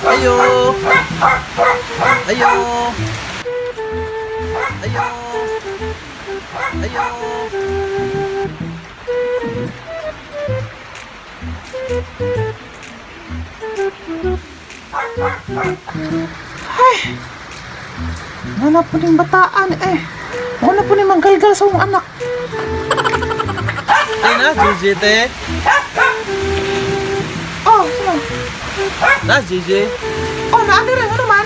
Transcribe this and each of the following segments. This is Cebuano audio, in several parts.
Ayo. Ayo. Ayo. Ayo. Ay! Wala po ning bataan eh. Wala po ning manggalgal sa akong anak. Ay na, GG te. Oh, sino? Na, GG. Oh, naano rin, ano man?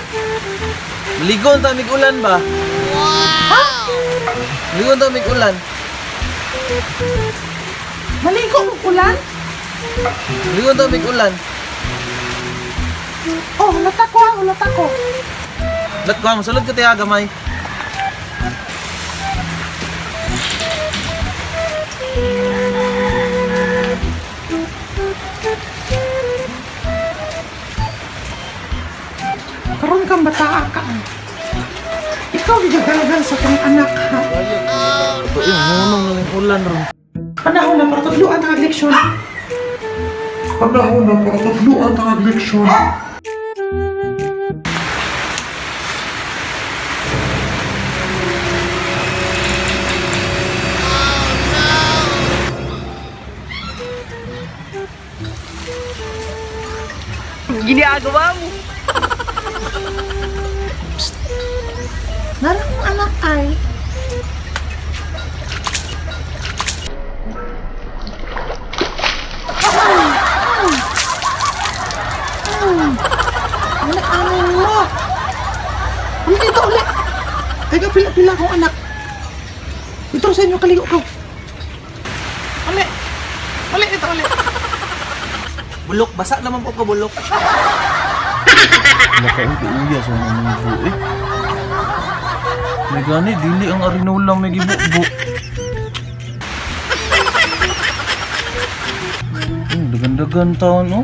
Maligo ang tamig ulan ba? Ha? Maligo ang tamig ulan. Maligo ang ulan? Maligo ang tamig ulan. Oh, hulata ko ah, hulata ko. Lat ko, masulod ko tiya gamay. Karon kang bataa ka. Ah. Ikaw gigagalgal sa akong anak ha. Ito yung hunong na yung ulan ron. Panahon na para tudloan ang leksyon. Panahon na para tudloan ang leksyon. Ginagawa mo. Nara kong anak ay. Anak amin mo. Uli dito, uli. Ay, pila-pila akong anak. Dito sa inyo, kaligo ko. Uli. Uli dito, uli. Bulok, basa naman po ka bulok. Wala ka uya sa mga buo eh. May gani, dili ang arinola may gibubo. Dagan-dagan taon oh.